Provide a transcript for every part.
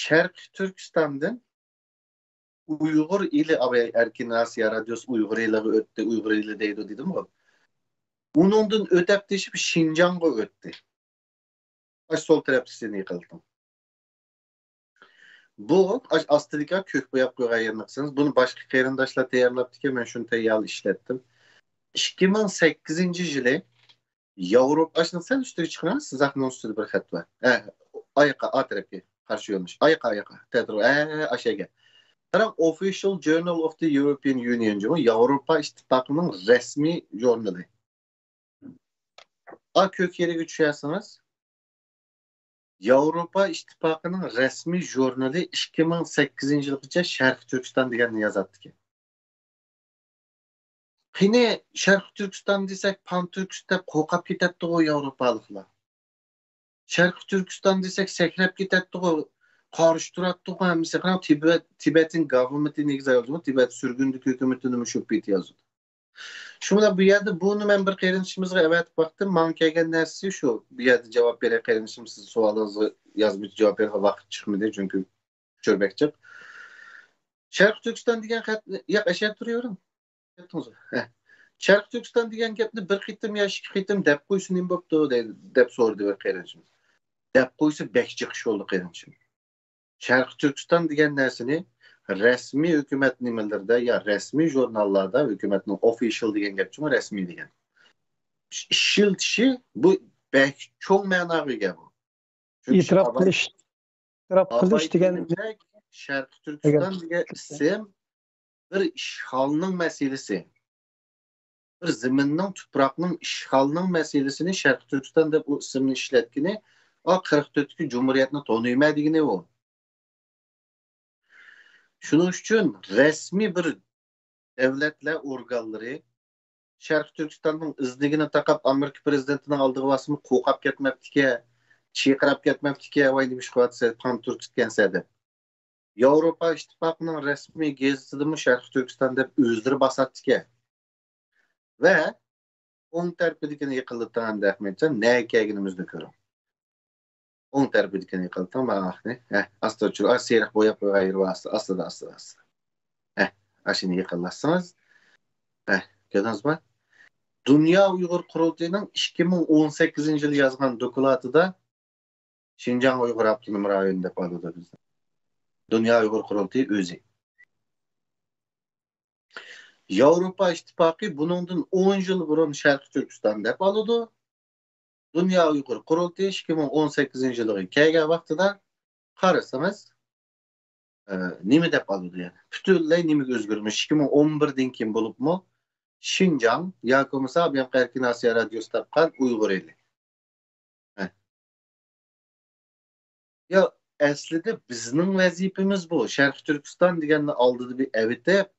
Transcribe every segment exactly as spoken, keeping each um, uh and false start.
شەرقىي تۈركىستاندىن ئۇيغۇر ئېلى، ئەركىن ئاسىيا رادىيوسى ئۇيغۇر ئېلىغا ئۆتتى، ئۇيغۇر ئېلى دەيدۇ دېدىمغۇ. ئۇنىڭدىن ئۆتەپ تېشىپ شىنجاڭغا ئۆتتى. ئاش سول تەرەپتىكىسىنى يىقىلتىڭ. بۇ ئاش ئاستىدىكى كۆك بوياپ قويغان يېرىنى قىلسىڭىز، بۇنى باشقا قېرىنداشلار تەييارلاپتىكەن، مەن شۇنى تەييارلاپ ئىشلەتتىم. ئىككى مىڭ سەككىزىنچى يىلى ياۋروپا، ئاشنىڭ سەل ئۈستىگە چىقىڭ، سىزاقنىڭ ئۈستىدە بىر خەت بار. ھە، ئاياققا، ئا تەرەپكە قارشى يۆنىلىش. ئاياققا، ئاياققا. تەتۈر، ھە، ئاشەگە. قاراڭ، Official Journal of the European Union جۇمۇ، ياۋروپا ئىتتىپاقىنىڭ رەسمىي ژۇرنىلى. ئا كۆك يېرىگە چۈشەرسىڭىز، ياۋروپا ئىتتىپاقىنىڭ رەسمىي ژۇرنىلى ئىككى مىڭ سەككىزىنچى يىلغىچە شەرقىي تۈركىستان دېگەننى يازاتتىكەن. قېنى، شەرقىي تۈركىستان دېسەك، پان تۈركىست دەپ قورقۇپ كېتەتتىغۇ ياۋروپالىقلار. شەرقىي تۈركىستان دېسەك، سەكرەپ كېتەتتىغۇ، قارشى تۇراتتىغۇ ھەممىسى. قاراڭ، تىبەت، تىبەتىن گاۋمېنتى نېگىز يازىدۇ، تىبەت سۈرگۈندىكى ھۆكۈمىتىنىمۇ شۇ پېتى يازىدۇ. شۇ بىلەن بۇ يەردە بۇنى مەن بىر قېرىندىشىمىزغا ئەۋەتىپ باقتىم. ماڭا كەلگەن نەرسىسى شۇ. بۇ يەردە جاۋاب بېرەي قېرىندىشىم، سىز سوئالىڭىزغا يازمىچە جاۋاب بېرىدىغان ۋاقىت چىقمىدى، چۈنكى ئۇچۇر بەك جىق. شەرقىي تۈركىستان دېگەن خەت، ياق، ئەشەدە تۇرۇۋېرىڭ. كەتتىڭىزغۇ. ھە. شەرقىي تۈركىستان دېگەن گەپنى بىر قېتىم يا ئىككى قېتىم دەپ قويسا نېمە بوپتۇ دەي-، دەپ سورىدى بىر قېرىندىشىم. دەپ قويسا بەك جىق ئىش بولدى قېرىندىشىم. شەرقىي تۈركىستان دېگەن نەرسىنى رەسمىي ھۆكۈمەت نېمىلىرىدە يا رەسمىي ژۇرناللاردا، ھۆكۈمەتنىڭ ئوفىشال دېگەن گەپ چۈنكى رەسمىي دېگەن ئىشلىتىشى، بۇ بەك چوڭ مەناغا ئىگە بۇ. چۈنكى ئېتىراپ قىلىش، ئېتىراپ قىلىش دېگەن شەرقىي تۈركىستان دېگەن ئىسىم بىر ئىشغالنىڭ مەسىلىسى. بىر زېمىننىڭ، تۇپراقنىڭ ئىشغالنىڭ مەسىلىسىنى شەرقىي تۈركىستان دەپ ئۇ ئىسىمنى ئىشلەتكىنى، ئا، قىرىق تۆتتىكى جۇمھۇرىيەتنى تونۇيمەن دېگىنى ئۇ. شۇنىڭ ئۈچۈن رەسمىي بىر دۆلەتلەر ئورگانلىرى شەرقىي تۈركىستاننىڭ ئىزنىگىنى تاقاپ، ئامېرىكا پىرېزىدېنتىنىڭ ئالدىغا بارسىمۇ قورقۇپ كەتمەپتىكەن، چىرقىراپ كەتمەپتىكەن، ۋاي، نېمە ئىش قىلىۋاتىسەن، پان تۈركىتكەنسەن دەپ. ياۋروپا ئىتتىپاقىنىڭ رەسمىي گېزىتىدىمۇ شەرقىي تۈركىستان دەپ ئۆزلىرى باساتتىكەن. ۋە ئوڭ تەرىپىدىكىنى يېقىنلىتىڭ ئەمدى ئەخمەتجان، نەگە كەلگىنىمىزنى كۆرۈڭ. ئوڭ تەرىپىدىكىنى يېقىنلىتىڭ، ماڭاقنى. ھە، ئاستا ئۆچۈر، ئا، سېرىق بوياپ قويغان يېرى بار، ئاستا، ئاستا، ئاستا، ئاستا. ھە، ئاشۇنى يېقىنلاتسىڭىز. ھە، كۆردىڭىزمۇ؟ دۇنيا ئۇيغۇر قۇرۇلتىيىنىڭ ئىككى مىڭ ئون سەككىزىنچى يىلى يازغان دوكلاتىدا شىنجاڭ ئۇيغۇر ئاپتونوم رايونى دەپ ئالىدۇ بىزنى. دۇنيا ئۇيغۇر قۇرۇلتىيى ئۆزى. ياۋروپا ئىتتىپاقى بۇنىڭدىن ئون يىل بۇرۇن شەرقىي تۈركىستان دەپ ئالىدۇ. دۇنيا ئۇيغۇر قۇرۇلتىيى ئىككى مىڭ ئون سەككىزىنچى يىلىغا كەلگەن ۋاقتىدا قارىسىڭىز، ئە، نېمە دەپ ئالىدۇ يەنى؟ پۈتۈنلەي نېمىگە ئۆزگەرمىش؟ ئىككى مىڭ ئون بىردىن كېيىن بولۇپمۇ شىنجاڭ ياكى بولمىسا بۇ ياققا ئەركىن ئاسىيا رادىيوسى تاپقان ئۇيغۇر ئېلى. ھە. يا، ئەسلىدە بىزنىڭ ۋەزىپىمىز بۇ. شەرقىي تۈركىستان دېگەننى ئالدىدا بىر ئەۋېتىپ،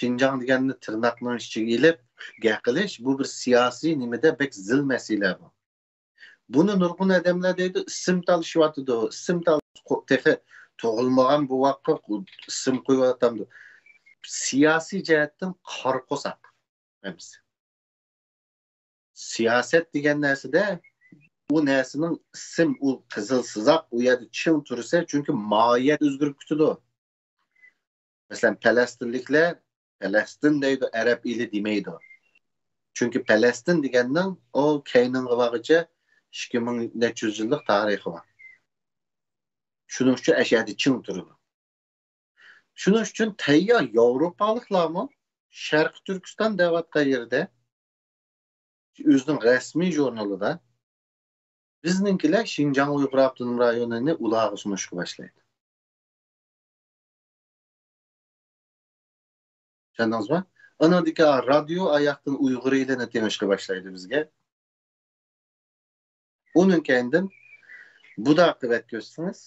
شىنجاڭ دېگەننى تىرناقنىڭ ئىچىگە ئېلىپ گەپ قىلىش، بۇ بىر سىياسىي نېمىدە بەك زىل مەسىلە بۇ. بۇنى نۇرغۇن ئادەملەر دەيدۇ، ئىسىم تالىشىۋاتىدۇ، ئىسىم تال-، قو-، تېخى تۇغۇلمىغان بوۋاققا قو-، ئىسىم قويۇۋاتامدۇ. سىياسىي جەھەتتىن قارا قورساق ھەممىسى. سىياسەت دېگەن نەرسىدە ئۇ نەرسىنىڭ ئىسىم، ئۇ قىزىل سىزىق ئۇ يەردە چىڭ تۇرسا، چۈنكى ماھىيەت ئۆزگىرىپ كېتىدۇ. مەسىلەن، پەلەستىنلىكلەر پەلەستىن دەيدۇ، ئەرەب ئېلى دېمەيدۇ. چۈنكى پەلەستىن دېگەننىڭ ئۇ كەينىڭغا بارغۇچە ئىككى مىڭ نەچچە يۈز يىللىق تارىخى بار. شۇنىڭ ئۈچۈن ئەشەدە چىڭ تۇرىدۇ. شۇنىڭ ئۈچۈن تەييار ياۋروپالىقلارمۇ شەرقىي تۈركىستان دەۋاتقان يېرىدە ئۆزىنىڭ رەسمىي ژۇرنىلىدا بىزنىڭكىلەر شىنجاڭ ئۇيغۇر ئاپتونوم رايونىنى ئۇلارغا سۇنۇشقا باشلايدۇ. چۈشەندىڭىزمۇ؟ ئانىڭدىكى رادىيو ئاياقتىن ئۇيغۇر ئېلىنى تېڭىشقا باشلايدۇ بىزگە. ئۇنىڭ كەينىدىن بۇدا قىۋەت كۆرسىڭىز،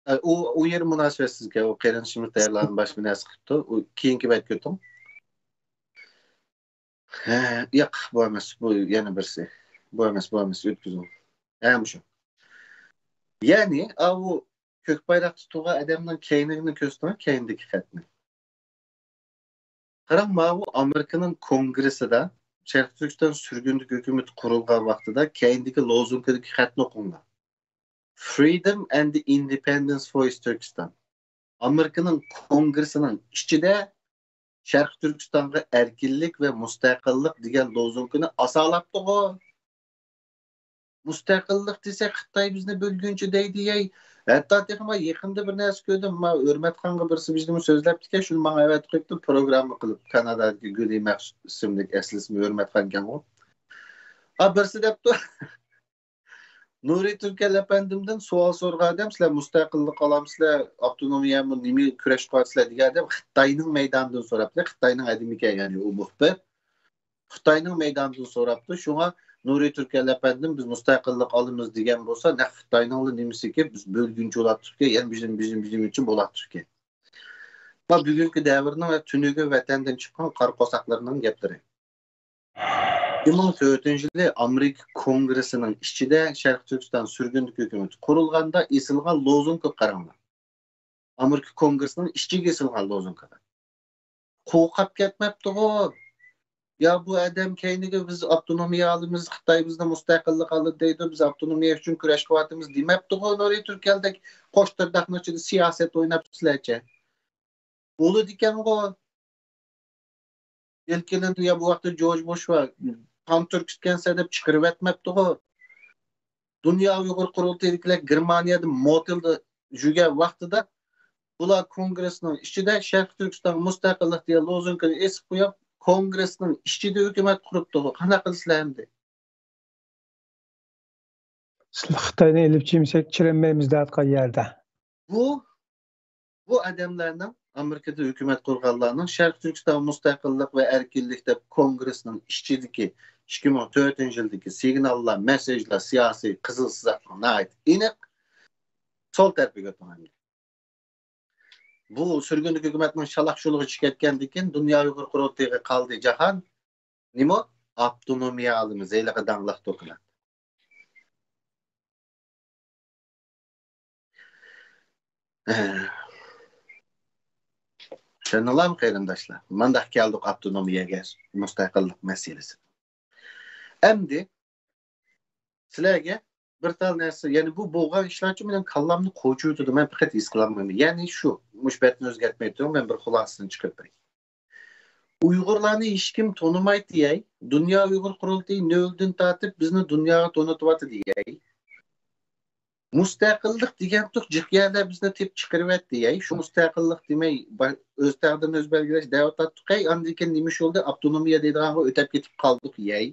ئە، ئۇ، ئۇ يېرى مۇناسىۋەتسىزكەن، ئۇ قېرىندىشىمىز تەييارلىغان باشقا بىر نەرسە قىپتۇ. ئۇ كېيىنكى بەت كۆتۈڭ. ھە، ياق، بۇ ئەمەس، بۇ يەنە بىرسى. بۇ ئەمەس، بۇ ئەمەس، ئۆتكۈزۈڭ. ھە، مۇشۇ. يەنى، ئاۋۇ كۆك بايراقتا تۇرغان ئادەمنىڭ كەينىنى كۆرسىتىڭ، كەينىدىكى خەتنى. قاراڭ، ماۋۇ ئامېرىكىنىڭ كونگرېسسىدا شەرقىي تۈركىستان سۈرگۈندىكى ھۆكۈمىتى قۇرۇلغان ۋاقتىدا كەينىدىكى لوزۇنكىدىكى خەتنى ئوقۇڭلار. Freedom and independence for East Turkestan. ئامېرىكىنىڭ كونگرېسىنىڭ ئىچىدە شەرقىي تۈركىستانغا ئەركىنلىك ۋە مۇستەقىللىق دېگەن لوزۇنكىنى ئاسالاپتىغۇ. مۇستەقىللىق دېسە، خىتاي بىزنى بۆلگۈنچى دەيدۇ، يەي. ھەتتا تېخىما يېقىندا بىر نەرسە كۆردۈم. ما ھۆرمەتخانغا بىرسى بىزنىمۇ سۆزلەپتىكەن، شۇنى ماڭا ئەۋەتىپ قويۇپتۇ، پروگرامما قىلىپ، كانادادىكى گۈلى مەخسۇس ئىسىملىك، ئەسلى ئىسمى ھۆرمەتخانكەنغۇ. ئا، بىرسى دەپتۇ، نۇرى تۈركەل ئەپەندىمدىن سوئال سورىغان ئادەم، سىلەر مۇستەقىللىق ئالامسىلەر، ئاپتونومىيەمۇ نېمە كۈرەش قىلىۋاتىسىلەر دېگەن ئادەم خىتاينىڭ مەيدانىدىن سوراپتۇ. خىتاينىڭ ئادىمىكەن، يەنى ئۇ مۇخبىر. خىتاينىڭ مەيدانىدىن سوراپتۇ. شۇڭا نۇرى تۈركەل ئەپەندىم، بىز مۇستەقىللىق ئالىمىز دېگەن بولسا، نەق خىتاينىڭلا نېمىسىكى، بىز بۆلگۈنچى بولاتتۇقكەن، يەنە بىزنى، بىزنى، بىزنى بۆلگۈنچى بولاتتۇقكەن. بۇ بۈگۈنكى دەۋرنىڭ ۋە تۈنۈگۈن ۋەتەندىن چىققان قارا قورساقلىرىنىڭ گەپلىرى. ئىككى مىڭ تۆتىنچى يىلى ئامېرىكا كونگرېسىنىڭ ئىچىدە شەرقىي تۈركىستان سۈرگۈندىكى ھۆكۈمىتى قۇرۇلغاندا ئېسىلغان لوزۇنكىغا قاراڭلار. ئامېرىكا كونگرېسىنىڭ ئىچىگە ئېسىلغان لوزۇنكىغا. قورقۇپ كەتمەپتىغۇ. يا بۇ ئادەم كەينىگە بىز ئاپتونومىيە ئالىمىز، خىتاي بىزنى مۇستەقىللىق ئالىدۇ دەيدۇ، بىز ئاپتونومىيە ئۈچۈن كۈرەش قىلىۋاتىمىز دېمەپتىغۇ، نۇرى تۈركەلدەك قوش تىرداقنىڭ ئىچىدە سىياسەت ئويناپ سىلەرچە. بولىدىكەنغۇ. بىل كلىنتون يا بۇ ۋاقىتتا جورج بۇش ۋە پان تۈركىستكەنسەن دەپ چىقىرىۋەتمەپتىغۇ. دۇنيا ئۇيغۇر قۇرۇلتىيىدىكىلەر گېرمانىيەدە موتېلدا يۈرگەن ۋاقتىدا بۇلار كونگرېسنىڭ ئىچىدە شەرقىي تۈركىستانغا مۇستەقىللىق دېگەن لوزۇنكىنى ئېسىپ قويۇپ، كونگرېسنىڭ ئىچىدە ھۆكۈمەت قۇرۇپتۇغۇ. قانداق قىلىسىلەر ئەمدى؟ سىلەر خىتاينى ئېلىپ چىمسەك چىرىمەيمىز دەۋاتقان يەردە. بۇ، بۇ ئادەملەرنىڭ، ئامېرىكىدا ھۆكۈمەت قۇرغانلارنىڭ شەرقىي تۈركىستان مۇستەقىللىق ۋە ئەركىنلىك دەپ كونگرېسنىڭ ئىچىدىكى ئىككى مىڭ تۆتىنچى يىلدىكى سىگناللار، مەسساژلار، سىياسىي قىزىل سىزىقلار ناھايىتى ئېنىق. سول تەرىپىگە ئۆتۈڭ ئەمدى. بۇ سۈرگۈندىكى ھۆكۈمەتنىڭ شالاق شۇلىغا چۈشۈپ كەتكەندىن كېيىن دۇنيا ئۇيغۇر قۇرۇلتىيىغا قالدى جاھان. نېمە؟ ئاپتونومىيە ئالىمىز، ھېلىقى داڭلىق دوكلات. چۈشەندىڭلارمۇ قېرىنداشلار؟ مانداق كەلدۇق ئاپتونومىيەگە، مۇستەقىللىق مەسىلىسى. ئەمدى سىلەرگە بىر تال نەرسە، يەنى بۇ بولغان ئىشلارچۇ مېنىڭ كاللامنى قوچۇۋېتىدۇ، مەن پەقەت ھېس قىلالمايمەن. يەنى شۇ، مۇشۇ بەتنى ئۆزگەرتمەي تۇرۇڭ، مەن بىر خۇلاسىسىنى چىقىرىپ بېرەي. ئۇيغۇرلارنى ھېچكىم تونۇمايتتى يەي. دۇنيا ئۇيغۇر قۇرۇلتىيى نۆلدىن تارتىپ بىزنى دۇنياغا تونۇتۇۋاتىدۇ يەي. مۇستەقىللىق دېگەنتۇق جىق يەردە بىزنى تېپىپ چىقىرىۋەتتى يەي. شۇ مۇستەقىللىق دېمەي، با-، ئۆز تەقدىرىنى ئۆزى بەلگىلەش دەۋاتاتتۇق ھەي. ئاندىن كېيىن نېمە ئىش بولدى؟ ئاپتونومىيە دەيدىغانغا ئۆتەپ كېتىپ قالدۇق يەي.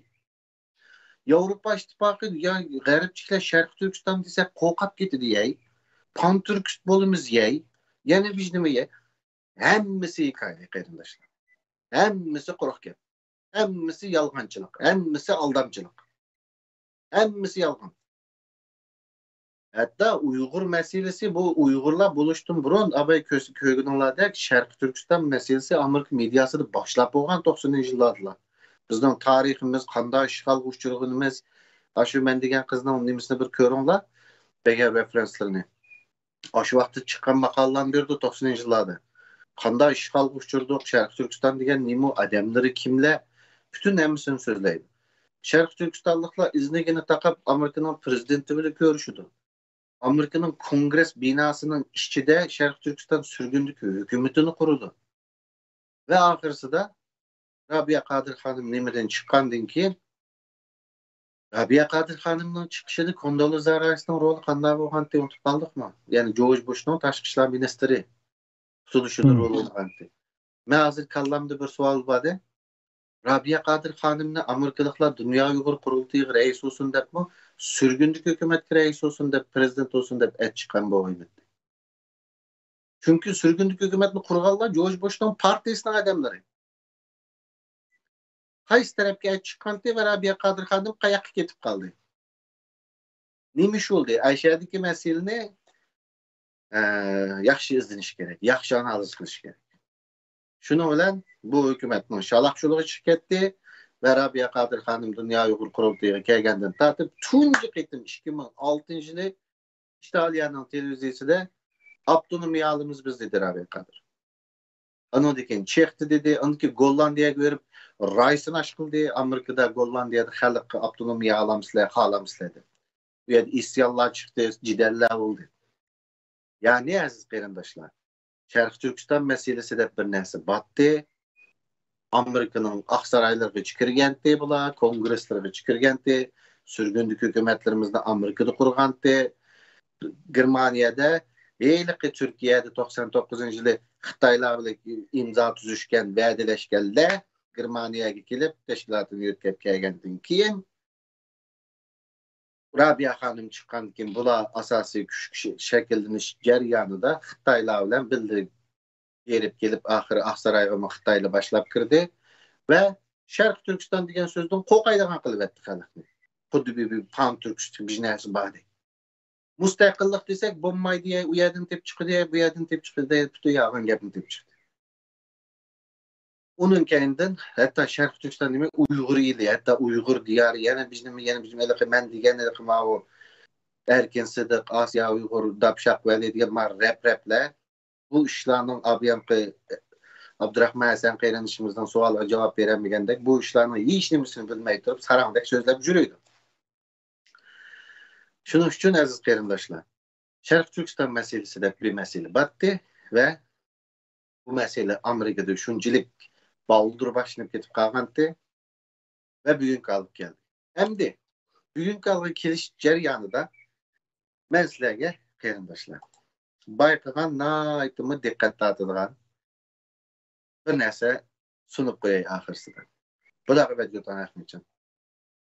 ياۋروپا ئىتتىپاقى يا غەربچىلەر شەرقىي تۈركىستان دېسەك قورقۇپ كېتىدۇ يەي. پان تۈركىست بولىمىز يەي. يەنە بىز نېمە يەي؟ ھەممىسى ھېكايە، قېرىنداشلار. ھەممىسى قۇرۇق گەپ. ھەممىسى يالغانچىلىق. ھەممىسى ئالدامچىلىق. ھەممىسى يالغان. ھەتتا ئۇيغۇر مەسىلىسى، بۇ ئۇيغۇرلار بولۇشتىن بۇرۇن، ئاباي كۆز-، كۆرگىنىڭلاردەك، شەرقىي تۈركىستان مەسىلىسى ئامېرىكا مېدىياسىدا باشلاپ بولغان توقسىنىنچى يىللاردىلا. بىزنىڭ تارىخىمىز، قانداق ئىشغالغا ئۇچرىغىنىمىز، ئاشۇ مەن دېگەن قىزنىڭ نېمىسىنى بىر كۆرۈڭلار، بەرگەن رېفېرېنسلىرىنى. ئاشۇ ۋاقىتتا چىققان ماقالىلەرنى بېرىدۇ توقسىنىنچى يىللاردا. قانداق ئىشغالغا ئۇچرىدۇق، شەرقىي تۈركىستان دېگەن نېمە، ئادەملىرى كىملەر، پۈتۈن ھەممىسىنى سۆزلەيدۇ. شەرقىي تۈركىستانلىقلار ئىزنىگىنى تاقاپ ئامېرىكىنىڭ پرېزىدېنتى بىلەن كۆرۈشىدۇ. ئامېرىكىنىڭ كونگرېس بىناسىنىڭ ئىچىدە شەرقىي تۈركىستان سۈرگۈندىكى ھۆكۈمىتىنى قۇرىدۇ. ۋە ئاخىرسىدا رابىيە قادىر خانىم نېمىدىن چىققاندىن كېيىن، رابىيە قادىر خانىمنىڭ چىقىشىدا كوندولىزا رايسنىڭ رولى قانداق بولغانتى ئۇنتۇپ قالدۇقمۇ؟ يەنى جورج بۇشنىڭ تاشقى ئىشلار مىنىستىرى تۇتۇلۇشىدا رول ئوينىغانتى. مەن ھازىر كاللامدا بىر سوئال بار-دە. رابىيە قادىر خانىمنى ئامېرىكىلىقلار دۇنيا ئۇيغۇر قۇرۇلتىيىغا رەئىس بولسۇن دەپمۇ، سۈرگۈندىكى ھۆكۈمەتكە رەئىس بولسۇن دەپ، پرېزىدېنت بولسۇن دەپ ئەت چىققان بولغىيمىدى. چۈنكى سۈرگۈندىكى ھۆكۈمەتنى قۇرغانلار جورج بۇشنىڭ پارتىيىسىنىڭ ئادەملىرى. قايسى تەرەپكە ئەت چىققانتى ۋە رابىيە قادىر خانىم قاياققا كېتىپ قالدى؟ نېمە ئىش بولدى؟ ئەشەدىكى مەسىلىنى، ئە، ياخشى ئىزدىنىش كېرەك، ياخشى ئانالىز قىلىش كېرەك. شۇنىڭ بىلەن بۇ ھۆكۈمەتنىڭ شالاق شۇلىغا چىقىپ كەتتى ۋە رابىيە قادىر خانىم دۇنيا ئۇيغۇر قۇرۇلتىيىغا كەلگەندىن تارتىپ تۇنجى قېتىم ئىككى مىڭ ئالتىنچى يىلى ئىتالىيەنىڭ تېلېۋىزىيىسىدە «ئاپتونومىيە ئالىمىز بىز» دېدى رابىيە قادىر. ئانىڭدىن كېيىن چىقتى دېدى، ئاندىن كېيىن گوللاندىيەگە بېرىپ رايسىناش قىلدى. ئامېرىكىدا، گوللاندىيەدە خەلققە ئاپتونومىيە ئالامسىلەر، خالامسىلەر دەپ. بۇ يەردە ئىسيانلار چىقتى، جېدەللەر بولدى. يەنى، ئەزىز قېرىنداشلار، شەرقىي تۈركىستان مەسىلىسى دەپ بىر نەرسە باتتى. ئامېرىكىنىڭ ئاقسارايلىرىغىچە كىرگەنتى بۇلار، كونگرېسلىرىغىچە كىرگەنتى، سۈرگۈندىكى ھۆكۈمەتلىرىمىزنى ئامېرىكىدا قۇرغانتى. گېرمانىيەدە ھېلىقى تۈركىيەدە توقسان توققۇزىنچى يىلى خىتايلار بىلەن ئىمزا تۈزۈشكەن، ۋەدىلەشكەنلەر گېرمانىيەگە كېلىپ تەشكىلاتىنى يۆتكەپ كەلگەندىن كېيىن، رابىيە خانىم چىققاندىن كېيىن بۇلار ئاساسىي كۈچ شەكىللىنىش جەريانىدا خىتايلار بىلەن بىللە بېرىپ كېلىپ، ئاخىرى ئاقسارايغىمۇ خىتايلار باشلاپ كىردى ۋە شەرقىي تۈركىستان دېگەن سۆزدىن قورقايدىغان قىلىۋەتتى خەلقنى. خۇددى بىر، بىر پان تۈركىستان بىر نەرسە باردەك. مۇستەقىللىق دېسەك بولمايدۇ، يا ئۇ يەردىن تېپىپ چىقىدۇ، يا بۇ يەردىن تېپىپ چىقىدۇ، پۈتۈن يالغان گەپنى تېپىپ چىقتى. ئۇنىڭ كەينىدىن ھەتتا شەرقىي تۈركىستان نېمە، ئۇيغۇر ئېلى، ھەتتا ئۇيغۇر دىيارى، يەنە بىز نېمە، يەنە بىز نېمە، ھېلىقى مەن دېگەن، ھېلىقى ماۋۇ ئەركىن سىدىق، ئاسىيا ئۇيغۇر، داپشاق ۋەلى دېگەن ما رەپ-رەپلەر. بۇ ئىشلارنىڭ ئابيانقى ئابدۇراخمان ھەسەن قېرىندىشىمىزنىڭ سوئالىغا جاۋاب بېرەلمىگەندەك، بۇ ئىشلارنىڭ ھېچ نېمىسىنى بىلمەي تۇرۇپ، ساراڭدەك سۆزلەپ يۈرىدۇ. شۇنىڭ ئۈچۈن، ئەزىز قېرىنداشلار، شەرقىي تۈركىستان مەسىلىسى دەپ بىر مەسىلە باتتى ۋە بۇ مەسىلە ئامېرىكىدا شۇنچىلىك بالدۇر باشلىنىپ كېتىپ قالغانتى ۋە بۈگۈنكى ھالغا كەلدى. ئەمدى بۈگۈنكى ھالغا كېلىش جەريانىدا مەن سىلەرگە، قېرىنداشلار، بايقىغان ناھايىتىمۇ دىققەت تارتىدىغان بىر نەرسە سۇنۇپ قوياي ئاخىرسىدا. خۇداغا بەت يوتان ئەخمىچان.